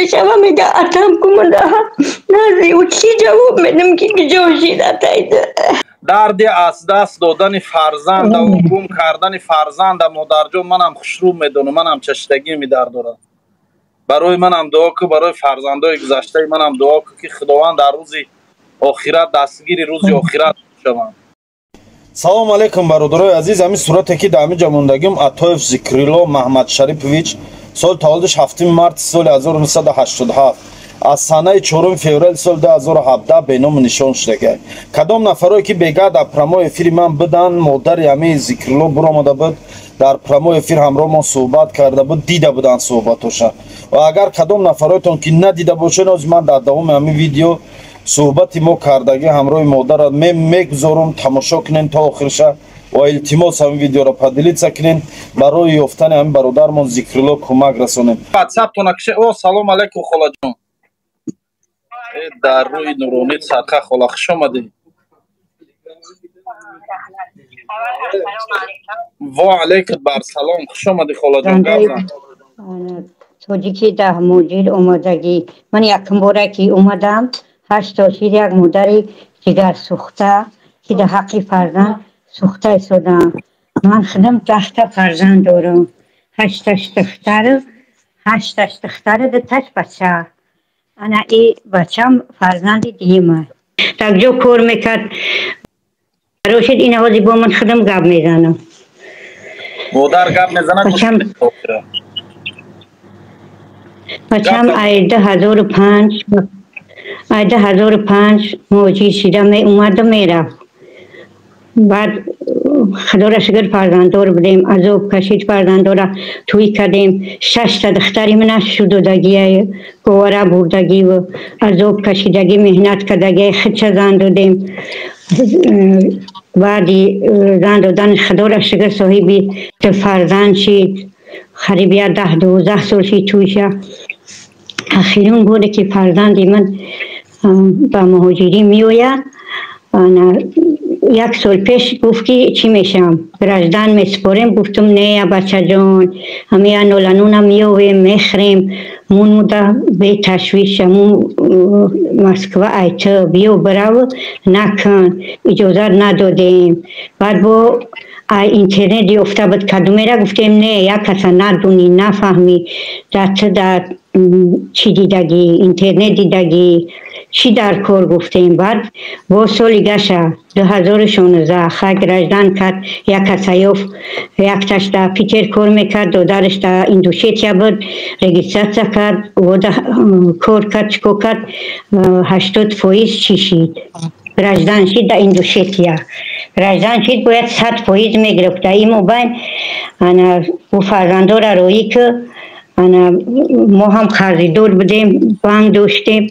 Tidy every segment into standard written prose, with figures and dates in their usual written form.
мешава, мега атам кумада нази ӯ чӣ ҷавоб медам, ки куҷо шид атайда? Дарди аз даст додани фарзанда ва гум кардани фарзанда, модарҷон, манам хушрӯ медонам, манам чашидагӣ дард дорам. Барои манам дуо кун, барои фарзандои гузаштаи манам дуо кун, ки Худованд дар рӯзи охират дастгири рӯзи охират шаванд. Салому алейкум, бародарои азиз. Ҳамин сурате ки дар ҳамин ҷо мондагим, Атоев Зикрилло Маҳмад Шарипович, соли таваллудаш 7 марти соли 1987, аз санаи 4 феврали соли 2017 беному нишон шудагай. Кадом нафарое ки бега дар прямой эфири ман будан, модари ҳамин Зикрилло буромада буд, дар прямой эфир ҳамроҳ мо суҳбат карда буд, дида буданд суҳбатоша. Ва агар кадом нафароятон ки надида бошед, ҳозир ман дар давоми ҳамин видео суҳбати мо кардагӣ ҳамроҳи модарат мегузорум, тамошо кунен то охирша ва илтимос, ҳамин видеоро поделиться кунен, барои ёфтани ҳамин бародармон Зикрилло кӯмак расонем. Ватсаптона кише. О, салом алейкум, холаҷон. Дар рӯи нуронит садқа, хола, хуш омадӣ. Во алейкум бар салом, хуш омадӣ, холаҷон, гап зан. Тоҷики даҳ муҷир омадагӣ. Ман якум бора ки омадам, 8 сол шид, як модари ҷигарсӯхта, ки дар ҳаққи фарзанд сӯхта истодам. Ман худам 10-та фарзанд дорам, ҳашташ духтару, ҳашташ духтару, дуташ бача. Ана и бачам фарзанди дуюма, так ҷо кор мекард. Рошид, ина ҳозир бо ман худам гап мезанам. Модар гап мезанад. Бачам ай 2005, ай 2005 муҳоҷир шида, меомаду мерафт. Баъд, худоро шукр, фарзанддор будем, азоб кашид, фарзанддора тӯй кардем. Шашта духтари мана шудодагия, говара бурдагиву азоб кашидагӣ, меҳнат кардагия, худша зан додем. Баъди зан додан, худоро шукр, соҳиби ду фарзанд шид. Қариб я 10-12 сол шид тӯйша. Ахирун боре ки фарзанди ман ба муҳоҷирӣ меояд, як сол пеш гуфт, ки чӣ мешавам, граждан месупорем. Гуфтум: «Не, бачаҷон, ҳамия нолануна меовем, мехӯрем, мунуда беташвиш, ҳамун Москва айта биё бирав, накун». Иҷозат надодем. Баъд бо интернет ёфта буд кадумера. Гуфтем: «Не, як каса надунӣ, нафаҳмӣ, дар ту дар чӣ дидагӣ, интернет дидагӣ, чӣ дар кор?» Гуфтем. Баъд бо соли гаша 2016 хай граждан кард. Як касаёф, якташ дар Питер кор мекард, додараш дар Ингушетия буд, регистрация кард, вода кор кард, чӣ кор кард, 80% чӣ шид, граждан шид дар Ингушетия. Граждан шид, бояд 100% мегирифт. Дар ин мобайн ана ӯ фарзандора роӣ ки ана мо ҳам қарздор будем, банк доштем.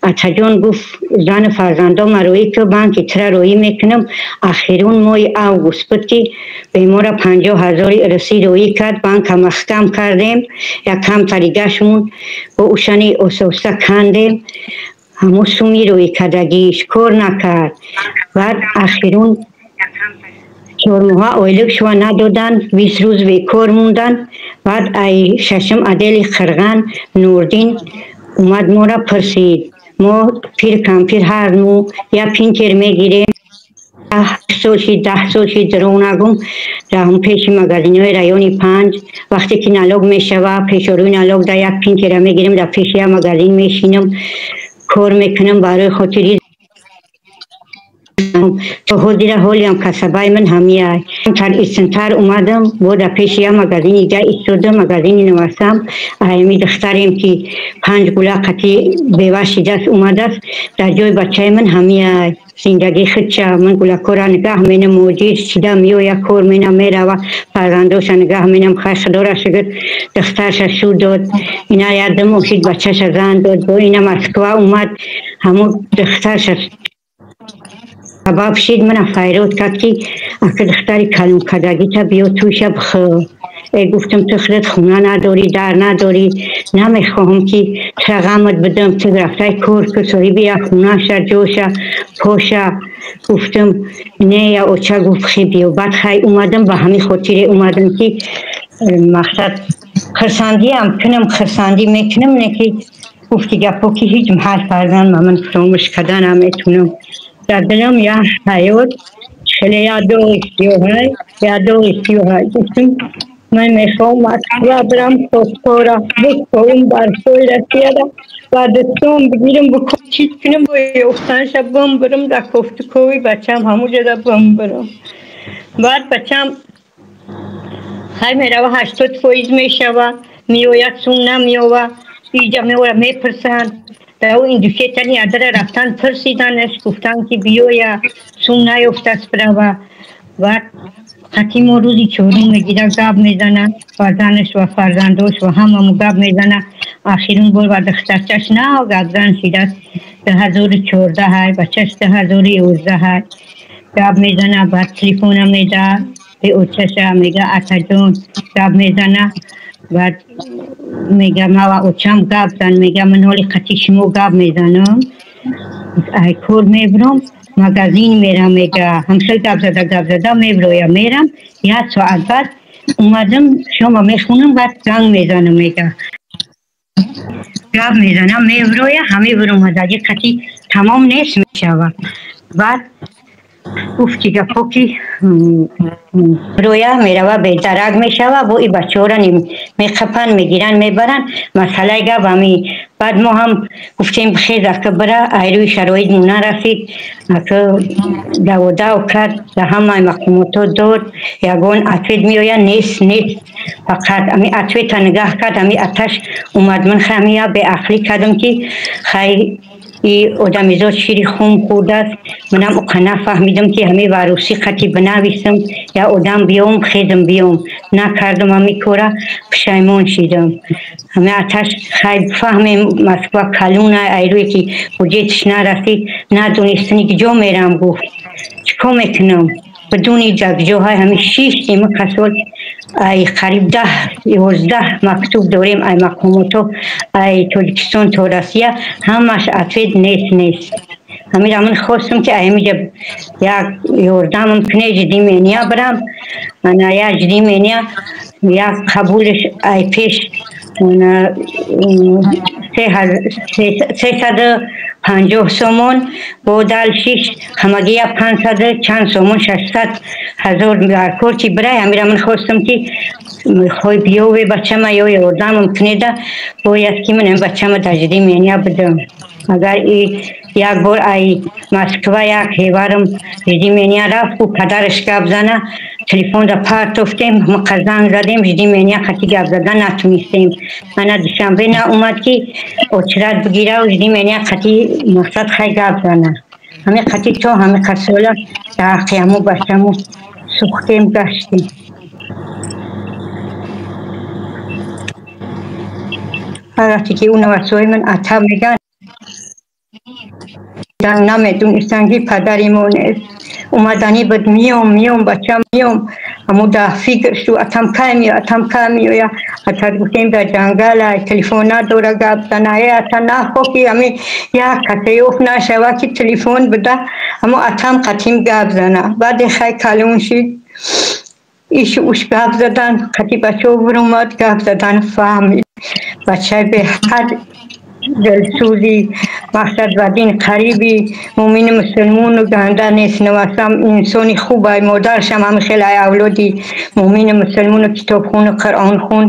Атаҷон, гуфт, зану фарзандома роӣ ки, банки тира роӣ мекунам. Ахирун моҳи август буд, ки бемора 50 000 русӣ роӣ кард. Банка маҳкам кардем, як камтари гашмон бо ушани ососта кандем. Ҳамун суми роӣ кардагиш кор накард. Баъд ахирун 4 моҳа ойлик шува надоданд, 20 рӯз бекор монданд. Баъд ай шашум отдели Қирған Нурдин омад, мора пурсид. Мо пир кампир ҳар ну я пинтер мегирем, 8 сол шид, 10 сол шид, дурӯғ нагум. Дар пеши магазинҳои райони панҷ, вақте ки налог мешава, пешорӯи налог да як пинтера мегирем, дар пеши як магазин мешинам, кор мекунам барои хотири то ҳозира. Ҳолиам касабаи ман ҳамияй. Тар истинтар омадам, бо дар пеши як магазини ҷа истодам, магазини навасам. Ами духтарем ки панҷ гула қати бева шидааст, омадааст, дар ҷои бачаи ман ҳамияй. Зиндагӣ худша, ман гулакора нигаҳ менам. Муҳоҷир шида меоя, кор менам, мерава, фарзандоша нигаҳ менам. Хай, худора шукр, духтарша шу дод, ина як ду моҳ шид, бачаша зан дод. Бо ина Москва омад, ҳамун духтарша сабаб шид, мана файрод кард, ки ака, духтари калонкардагита биё, туйша бихӯр. Э, гуфтам, ту худат хона надорӣ, дар надорӣ, намехоҳам ки тура ғамат бидам, ту рафтай кор ку, соҳиби як хонаша, ҷоша поша. Гуфтам: «Не, я оча». Гуфт: «Хи, биё». Баъд хай омадам, ба ҳамин хотире омадам, ки мақсад хурсандиам кунам, хурсандӣ мекунам, не ки Гуфти гапо ки ҳеҷ маҳал фарзанд ма ман фаромӯш карда наметунам. Дар дилам як ҳаёт хеле як доғи сиёҳай, як доғи сиёҳай. Гуфтам ман мехоҳам Москва бирам, хостгора бикунам, барфои Россияра ва дастом бигирам, чиз кунам, бо ёфтанша бимбирам, дар кофтукови бачам ҳамуҷода бимбирам. Баъд бачам хай мерава, 80% мешава, меояд, сум намеёва, иҷа меора, мепурсанд. Дар ин душетани адара рафтан, пурсиданаш, гуфтан ки биёя, сум наёфтааст, бирава. Баъд қатъи мо рӯзи чорум мегира, гап мезана, фарзандаш ва фарзандош ва ҳамамо гап мезана. Ахирин бор ба духтарчаш нав гапзан шидааст, 2014-ҳай, бачаш 2011-ҳай. Гап мезана, баъд телефона медаҳад бе очаша, мега: «Атаҷон», гап мезана. Баъд мега: «Мава очам гап зан». Мега: «Ман ҳоли қатъи шумо гап мезанам, ай кор мебурам, магазин мерам». Мега, ҳамхел гап зада, гап зада меброя, мерам, як соат баъд омадам, шома мехонам, баъд занг мезанам. Мега, гап мезанам, меброя, ҳаме биромадаги қатъи тамом нест мешава. Баъд гуфти гапо ки роя мерава, бедарак мешава, бо и бачаҳоро меқапанд, мегиранд, мебаранд. Масъалаи гап ҳами. Баъд мо ҳам гуфтем: «Хез, ака, бира». Айрӯи шароит мо нарасид, ака даводав кард, ба ҳамаи мақомотҳо дод, ягон ответ меояд, нест, нест. Фақат ами ответа нигаҳ кард, ами аташ омад. Ман ҳамия беақлӣ кардам ки хай, и одамизод шири хум хӯрдааст. Манам уқа нафаҳмидам ки ҳами варусӣ қати бинависам, я одам биём, хезам биём, накардам ҳами кора, пушаймон шидам. Ҳами аташ хай фаҳмем, Москва калуна, айрӯе ки буҷетиш нарасид, надонистани киҷо мерам, гуфт, чӣ кор мекунам бидуни ҷакҷоҳай. Ҳами шиштем касол, ай қариб 10-11 мактуб дорем ай мақомотҳо, ай Тоҷикистон то Россия, ҳамаш ответ нест, нест. Ҳамира ман хостам ки аймиҷа як ёрдамам куне, жди меня бирам. Ана як жди меня, як қабулш ай пеш 350 сомон, бо далшиш ҳамагӣ як панҷсаду чанд сомон, 600 000 дар кор чи бирай. Ҳамира ман хостам ки хой биёве бачама ё ёрдамам кунеда, бояд ки ман бачама дар жди меня бидам. Агар и як бор ай Москва як ҳеварам жди меня рафт, ку падараш гап зана, телефонро партофтем, мақа занг задем, жди меня хати гап зада натунистем. Ана Душанбе наомад ки очрат бигира, жди меня хати мақсад хай гап зана. Ҳами қати то ҳами қасола дар қияму бачаму сӯхтем, гаштем. Ҳар вақте ки ӯ навасои ман ата меган, намедонистанд ки падари мо нест. Омаданӣ буд, миём, миём, бачам, миём. Аммо дар фикр шу: атам кай меоя, атам кай меоя? Ата гуфтем, дар ҷангала, телефон надора гап зана. Э, ата, нахо ки ами як касе ёфт нашава ки телефон буда, аммо атам қатим гап зана. Баъде хай калон шид, ишу уш гап задан, қати бачаҳо биромад, гап задан фаҳмид. Бачаи беҳад дилсӯзи, мақсад ба дин қариби, муъмини мусулмону ганда нест. Навасам инсони хубай, модаршам ҳами хеле ай авлоди муъмини мусулмону китобхону қуръонхун.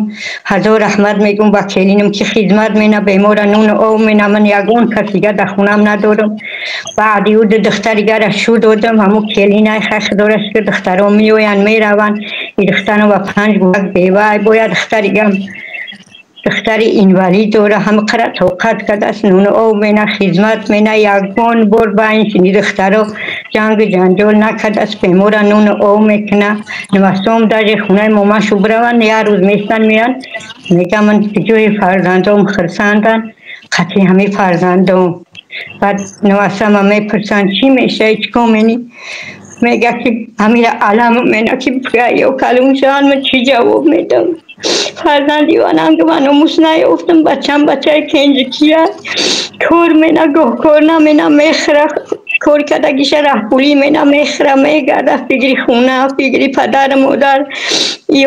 Ҳазор раҳмат мегӯм ба келинам ки хизмат мена, бемора нуну об мена. Ман ягон кас дига дар хонам надорам. Баъди ӯ ду духтар дигара шу додам, ҳамун келинай. Хай, худоро шукр, духтаро меоянд, мераванд. И духтарам ба панҷ гӯдак бевай, бояд духтаригам духтари инвалид дора, ҳама қара тоқат кардааст, нуну об мена, хизмат мена. Ягон бор ба ин сини духтаро ҷангу ҷанҷол накардааст, бемора нуну об мекуна. Навасом даже хонаи момашу бираванд, як рӯз местанд, меянд. Мега: «Ман ҷои фарзандом хурсанданд, қатъи ҳамаи фарзандом». Баъд навасама мепурсанд: «Чӣ мешавӣ, чӣ кор менӣ?» Мега ки ҳамира алам мена ки ё калон шаванд, ман чӣ ҷавоб медам? Фарзанди вананг ман номус наёфтам. Бачам бачаи кенҷикия, кор мена, гоҳ кор намена, мехӯра, кор кардагиша раҳпулӣ мена, мехӯра, мегарда, фикри хона, фикри падару модар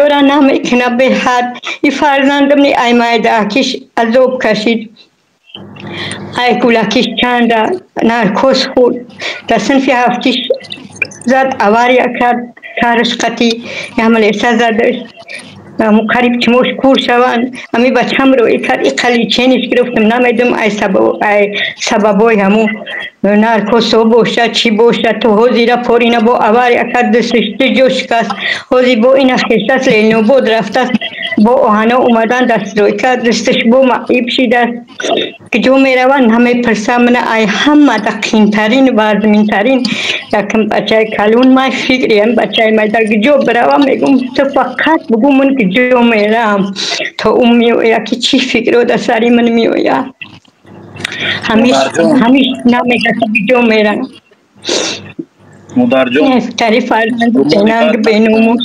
ёра намекуна. Беҳад и фарзандам ни аймайдаакиш азоб кашид. Ай кӯлакиш чанда наркоз хӯрд, дар синфи ҳафтиш зад авария кард, карш қатӣ ямалеса задаш, қариб чимош кур шаванд. Ами бачамро икар иқа лечение ш гирифтам, намедум ай сабабои ҳаму наркосо боша, чӣ боша. То ҳозира порина бо авария кард, дасташ ду ҷо шикаст. Ҳозир бо ина хестаст, Ленинобод рафтаст, бо оҳано омадан дастройка, дасташ бо маиб шидааст. Куҷо мераванд, намепурсам. Мана ай ҳамада қиинтарин, вазминтарин якм бачаи калун май фикриям, бачаи майда куҷо биравам, мегум, ту фақат бугӯ ман куҷо мерам, то ӯ меояд ки чӣ фикро дар сари ман меояд. Ҳамиш намега ки куҷо мерам. Модарҷон, тари фарзанди бенанг, беномус.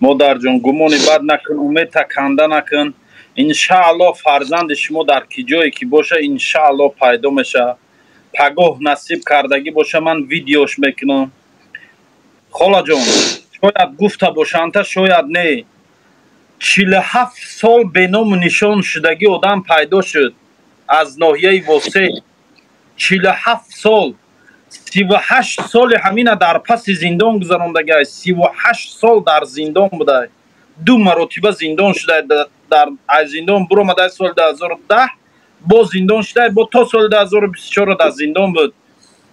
Модарҷон, гумони бад накун, умедта канда накун. Иншааллоҳ, фарзанди шумо дар ки ҷое ки боша, иншааллоҳ пайдо мешавад. Пагоҳ насиб кардагӣ боша, ман видеош мекунам. Холаҷон, шояд гуфта бошандта, шояд не, 47 сол беному нишон шудагӣ одам пайдо шуд аз ноҳияи Восе. 47 сол, 38 соли ҳамина дар паси зиндон гузарондагиай, 38 сол дар зиндон будай, ду маротиба зиндон шудай, дар аз зиндон буромадай соли 2010, боз зиндон шудай, бо то соли 2024 дар зиндон буд.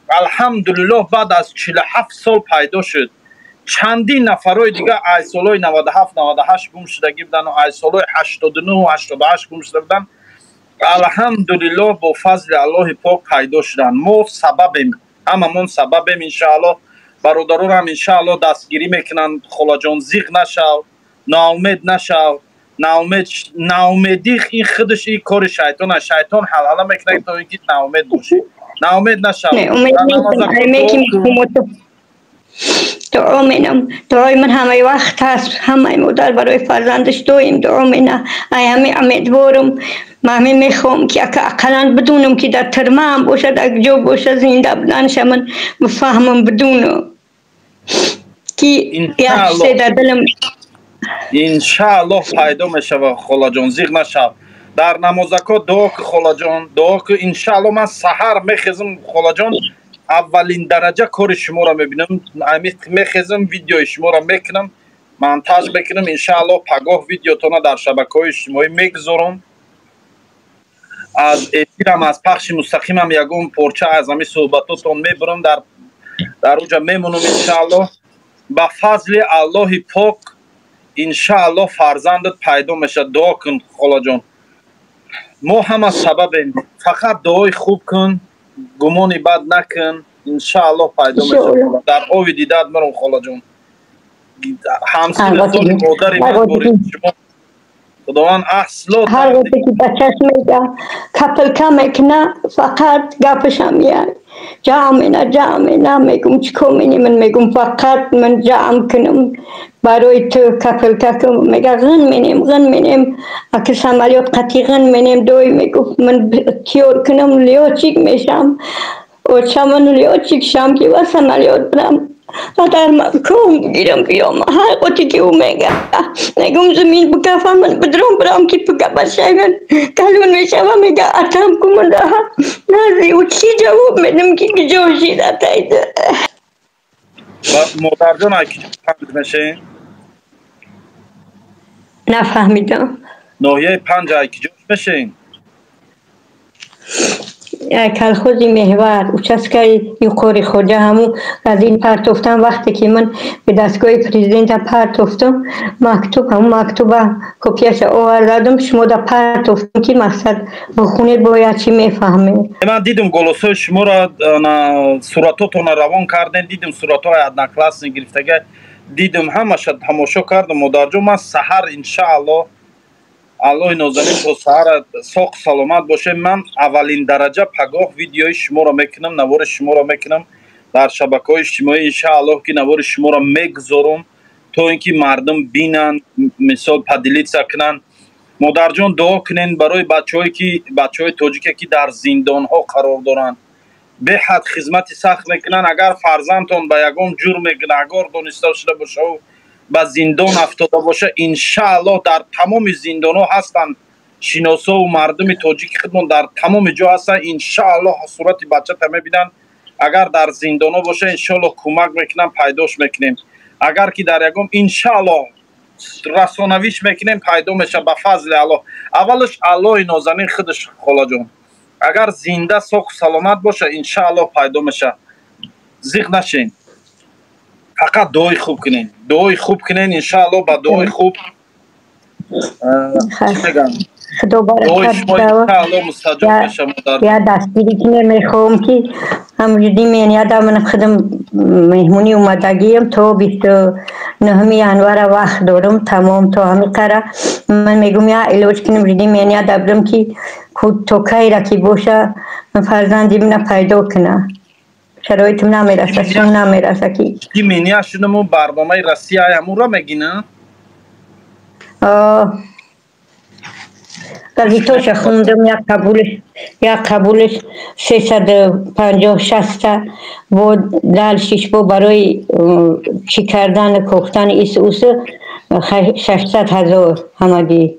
Алҳамдулиллоҳ, баъд аз 47 сол пайдо шуд. Чандин нафарҳои дигар аз солҳои 97, 98 гум шудагӣ будану аз солҳои 89, 88 гум шуда буданд. Алҳамдулиллоҳ, бо фазли Аллоҳи пок пайдо шуданд. Мо сабабем, ҳамамон сабабем. Иншааллоҳ, бародаронам иншааллоҳ дастгирӣ мекунанд. Холаҷон, зиқ нашав, ноумед нашав. Ноумедӣ ин худаш ин кори шайтон аст. Шайтон ҳалҳала мекунад, то ин ки ноумед бошӣ. Ноумед нашав. Дуо менам, дуои ман ҳамаи вақт ҳаст. Ҳамаи модар барои фарзандаш доим дуо мена. Ай ҳами умедворам. Ман ҳамин мехоҳам, ки ақаллан бидунам, ки дар тюрьма ам бошад, дар ҷо бошад, зинда буданша ман бифаҳмам, бидунам, ки як чизе дар дилам. Иншааллоҳ, пайдо мешавад, холаҷон, зиқ нашав. Дар намозако дуо ки, холаҷон, дуо ки. Иншааллоҳ, ман саҳар мехезам, холаҷон, аввалин дараҷа кори шуморо мебинам. Мехезам, видеои шуморо мекунам, монтаж мекунам. Иншааллоҳ, пагоҳ видеотона дар шабакаҳои иҷтимоӣ мегузорам. Аз эфирам, аз пахши мустақимам ягон порча аз ҳамин суҳбатотон мебурам, дар уҷа мемонам. Иншааллоҳ, ба фазли Аллоҳи пок, иншааллоҳ, фарзандат пайдо мешавад. Дуо кун, холаҷон, мо ҳама сабабем. Фақат дуои хуб кун, гумони бад накун. Иншааллоҳ, пайдо мешавад. Дар ови дидаат миром, холаҷон. Ҳамсини модари ман шумо Худованд асло. Ҳар вақте ки бачаш мега, капелька мекуна, фақат гапашам як ҷамъ мена, ҷамъ мена. Мегум, чӣ кор менӣ? Ман мегум, фақат ман ҷамъ кунам барои ту, капелька кун. Мега, ғин менем, ғин менем, аки самолёт қатӣ ғин менем. Дой мегуфт, ман тиёр кунам, лётчик мешам, оча, ман лётчик шам, ки ва самолёт бирам, дар ком бигирам, биём. Ҳар қоти ки ӯ мега, мегум, замин бикафам, ман бидром, бирам, ки пика бачаи ман калон мешава, мега, атам кумада. Нази ӯ чӣ ҷавоб медам, ки куҷо шидатайда? Модарҷон, ай киҷо панҷ мешем? Нафаҳмидам. Ноҳияи Панҷ ай киҷош мешем? Колхози Меҳвар, участка и Юқори Хоҷа. Ҳамун газин партофтам. Вақте ки ман ба дастгоҳи президента партофтам мактуб, ҳамун мактуба копияша овардадам, шумода партофтам, ки мақсад бихунед, бояд чӣ мефаҳмед. Ман дидам голосҳои шуморо, суратотонро равон кардем, дидам суратҳои Одноклассник гирифтага, дидам, ҳамаша тамошо кардам. Модарҷон, ман саҳар, иншааллоҳ, Аллоҳи нозанин то саҳара соқ саломат бошем, ман аввалин дараҷа пагоҳ видеои шуморо мекунам, навори шуморо мекунам дар шабакаҳои иҷтимоӣ. Иншааллоҳ, ки навори шуморо мегузорам, то ин ки мардум бинанд, мисол, поделиться кунанд. Модарҷон, дуо кунен барои бачаҳое, ки бачаҳои тоҷике, ки дар зиндонҳо қарор доранд, беҳад хизмати сахт мекунанд. Агар фарзандтон ба ягон ҷурме гунаҳгор дониста шуда бошаву ба зиндон афтода боша, иншааллоҳ, дар тамоми зиндонҳо ҳастанд. Шиносову мардуми тоҷики худмон дар тамоми ҷо ҳастанд. Иншааллоҳ, сурати бачата мебинанд. Агар дар зиндоно боша, иншоаллоҳ, кӯмак мекунам, пайдош мекунем. Агар ки дар ягон, иншааллоҳ, расонавиш мекунем, пайдо мешавад ба фазли Аллоҳ. Аввалаш Аллоҳи нозанин худаш, холаҷон. Агар зинда, соқу саломат боша, иншааллоҳ, пайдо мешавад. Зиқ нашен, фақат дуои хуб кунен, дуои хуб кунен. Иншааллоҳ, ба дуои хуб мегӯям. Худо баракат. Я дастгирӣ ки мехоҳам, ки ҳамҷуди мен ядам худам меҳмонӣ омадагиам, то 29-уми январа вақт дорам, тамом, то ҳами қара ман мегӯм, я илоҷ кунам, жуди мен ядабдам, ки то кайра ки боша, фарзанди мана пайдо куна. Шароитам намераса, сум намераса ки. Ки меня шунаму барномаи Россия ҳамуро мегина. Газетоша хондам, як қабулш 350-60-та, бо дальше-ш бо барои чӣ кардан, кохтани ис усу 600 000 ҳамагӣ.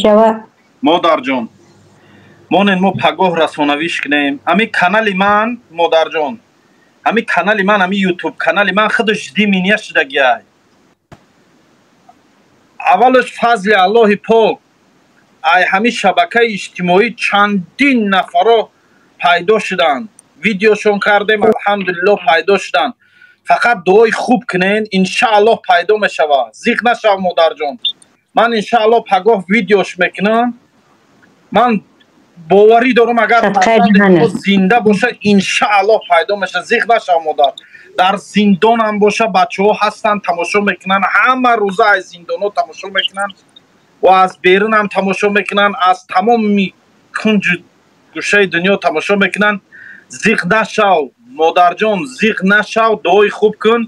Шава. Модарҷон, монен, мо пагоҳ расонавиш кунем. Ҳами канали ман, модарҷон, ҳами канали ман, ҳами Ютуб канали ман худаш диминия шудагиай. Аввалаш, фазли Аллоҳи пок, ай ҳами шабакаи иҷтимоӣ чандин нафаро пайдо шуданд, видеошон кардем, алҳамдулиллоҳ, пайдо шуданд. Фақат дуои хуб кунен, иншааллоҳ, пайдо мешавад. Зиқ нашав, модарҷон. Ман, иншааллоҳ, пагоҳ видеош мекунам. Ман боварӣ дорам, агар зинда боша, иншааллоҳ, пайдо мешавад. Зиқ нашав, модар. Дар зиндонам боша, бачаҳо ҳастанд, тамошо мекунанд. Ҳама рӯза аз зиндонҳо тамошо мекунанд ва аз берунам тамошо мекунанд, аз тамоми кунҷу гӯшаи дунё тамошо мекунанд. Зиқ нашав, модарҷон, зиқ нашав, дуои хуб кун.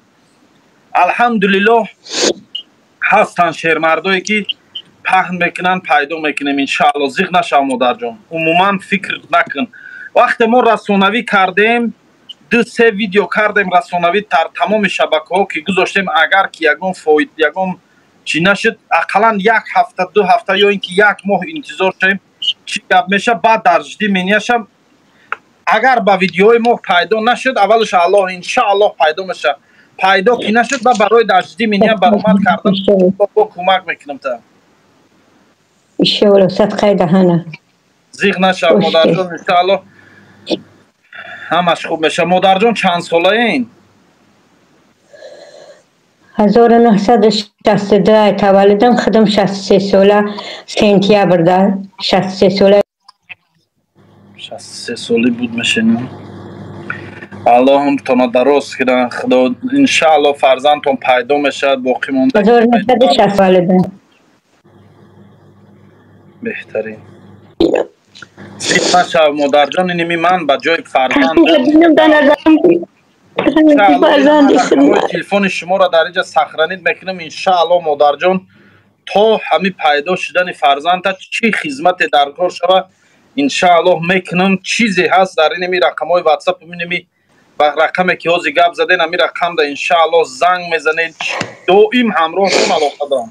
Алҳамдулиллоҳ, ҳастанд шермардое, ки паҳн мекунанд, пайдо мекунем, иншаалло. Зиқ нашав, модарҷон, умуман фикр накун. Вақте мо расонавӣ кардем, ду се видео кардем, расонавӣ дар тамоми шабакаҳо ки гузоштем, агар ки ягон фоид, ягон чӣ нашуд, ақаллан як ҳафта, 2 ҳафта ё ин ки як моҳ интизор шавем, чӣ гап меша. Баъд дар жди меняшам, агар ба видеои мо пайдо нашуд, аввалаш Аллоҳ, иншааллоҳ, пайдо мешавад. Пайдо ки нашуд, ба барои дар жди меня баромад кардан бо кӯмак мекунам та. Иншоалло, садқаи даҳана. Зиқ нашав, модарҷон, иншоаллоҳ, ҳамаш хуб мешавад. Модарҷон, чанд солаен? 1962 таваллудам, худам 63 сола, сентябрда 63 сола. 63 соли буд мешинам. Аллоҳам тона дароз кунад, Худо. Иншаалло, фарзандтон пайдо мешавад, боқӣ монда. 1960 таваллудам. Беҳтарин. Зиқ нашав, модарҷон. Иними ман ба ҷои фарзанд телефони шуморо дар инҷа сохранить мекунам. Иншаалло, модарҷон, то ҳами пайдо шудани фарзанда чӣ хизмате дар кор шава, иншааллоҳ, мекунам. Чизе ҳаст, дар инами рақамҳои Ватсап, инами ба рақаме ки ҳозир гап заден, ҳами рақамда, иншааллоҳ, занг мезанед. Доим ҳамроҳтон алоқа дорам.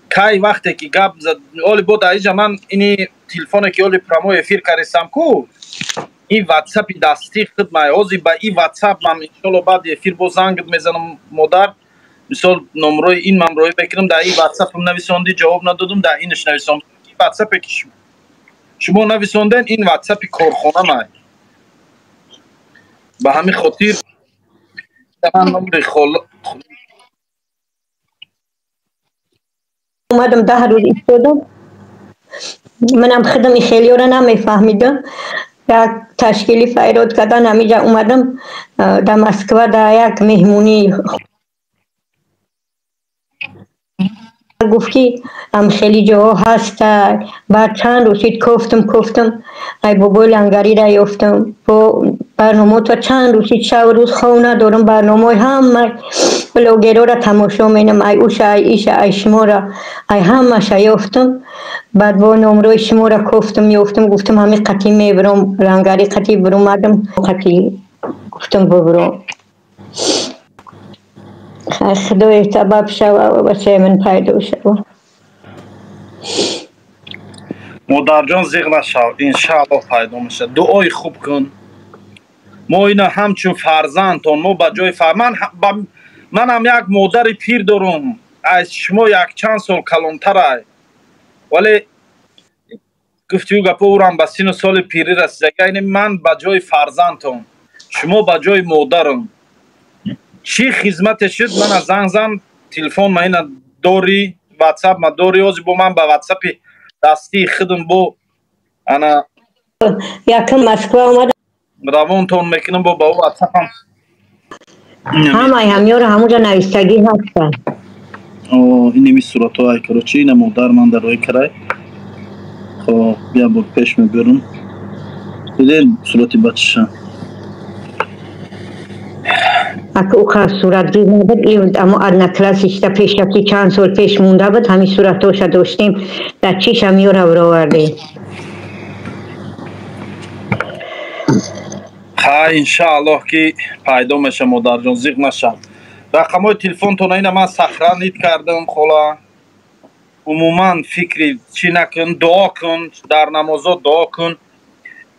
Кай вақте ки гап зад, оли бо дар инҷа ман ини телефоне ки оли прямой эфир кардистам ку, ин Ватсапи дастии худмай. Ҳозир ба ин Ватсап ман, иншоалло, баъди эфир бо зангат мезанам, модар. Мисол, номрои ин ман роӣ мекунам. Дар ин Ватсапам нависондӣ, ҷавоб надодум, дар инаш нависон. Ватсапе ки шумо нависонден, ин Ватсапи корхонамай. Ба ҳамин хотир ман номри Омадам, 10 рӯз истодам. Манам худам хелиёра намефаҳмидам. Як ташкили файрод кардан, ҳамиҷа омадам, дар Москва дар як меҳмонӣ гуфт, ки ам хеле ҷоҳо ҳаста. Баъд чанд рӯз шид, кофтам, кофтам, ай бобои лангариро ёфтам бо барномаото. Чанд рӯз шид, шаб рӯз хов надорам, барномаҳои ҳама блогерора тамошо менам, ай уша, ай иша, ай шумора, ай ҳамаша ёфтам. Баъд бо номрои шумора кофтам, ёфтам, гуфтам, ҳами қатӣ мебурам, лангари қатӣ буромадам, қатӣ гуфтам, бубурам. Худои сабаб шава ва бачаи ман пайдо шава. Модарҷон, зиғ нашав, иншааллоҳ пайдо мешавад. Дуои хуб кун. Мо ина ҳамчун фарзандтон, мо ба ҷои манам як модари пир дорум, аз шумо якчанд сол калонтарай, вале гуфтию гапо урам ба сину соли пирӣ расида. Ини ман ба ҷои фарзандтон, шумо ба ҷои модарам. Чӣ хизмате шуд, мана занг зан, телефон ма ина дорӣ, ватсап ма дорӣ. Ҳозир бо ман ба ватсапи дастии худам бо ана якм Москва омад, равонтон мекунам бо ба ватсапам. Ҳамаи ҳамёро ҳамуҷа навистагӣ ҳастанд. Инеми суратҳо ай, короче, ина модар ман дар рӯи карай. Хоб, я бор пеш мебарам. Дидед сурати бачаша? Ака уха суратгир набуд, амо одноклассичта пешрафти чанд сол пеш монда буд, ҳамин суратҳоша доштем, дар чиш ҳамёра баровардем. Ха, иншааллоҳ ки пайдо меша, модарҷон, зиқ нашав. Рақамҳои телефонтона ина ман сохранить кардам, хола. Умуман фикри чӣ накун, дуо кун, дар намозо дуо кун.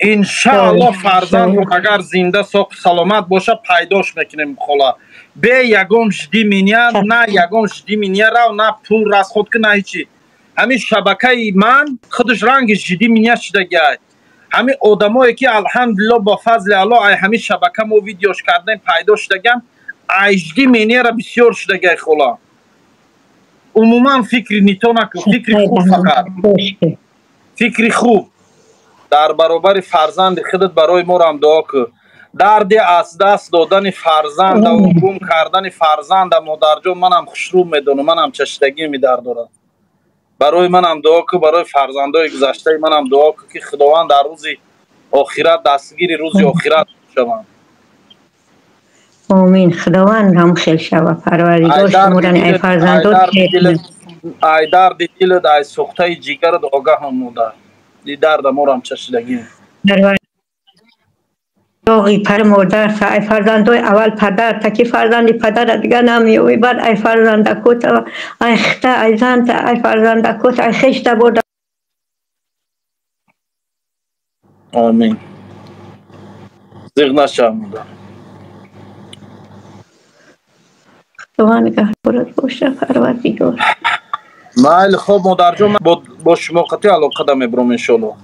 Иншааллоҳ фарзанд агар зинда соқ саломат боша, пайдош мекунем, хола. Бе ягон жди меня, на ягон жди меня рав, на пул расход кун, на ҳечи. Ҳамин шабакаи ман худаш ранги жди меня шудагиай. Ҳамин одамое ки алҳамдулилло ба фазли Аллоҳ ай ҳамин шабака мо видеош кардем, пайдо шудагиам, ай жди меняра бисёр шудагиай, хола. Умуман фикри нито накун, фикри хуб, фақат фикри хуб. Дар баробари фарзанди худат барои морам дуо кун. Дарди аз даст додани фарзанда ва гум кардани фарзанда, модарҷон, манам хушрӯ медонам, манам чашидагӣ дар дорам. Барои манам дуо кун, барои фарзандои гузаштаи манам дуо кун, ки Худованд дар рӯзи охират дастгири рӯзи охират шаванд. Омин. Худованд ҳам хел шава, Парвардигор шуморо ай фарзандот. Ай дарди дилат, ай сӯхтаи ҷигарат огаҳам, модар. Ди дарда морам чашидагӣ. Доғи пар модар та ай фарзандои аввал падар та ки фарзанди падара дигар намеёбӣ, баъд ай фарзандакота, ай хита, ай занта, ай фарзандакота, ай хешта бурда. Омин. Зиғ нашав, модар. Худованд нигаҳдорат боша, Парвардигор. Майли, хоб, модарҷон, бо шумо қатъи алоқада мебурам, иншоалло.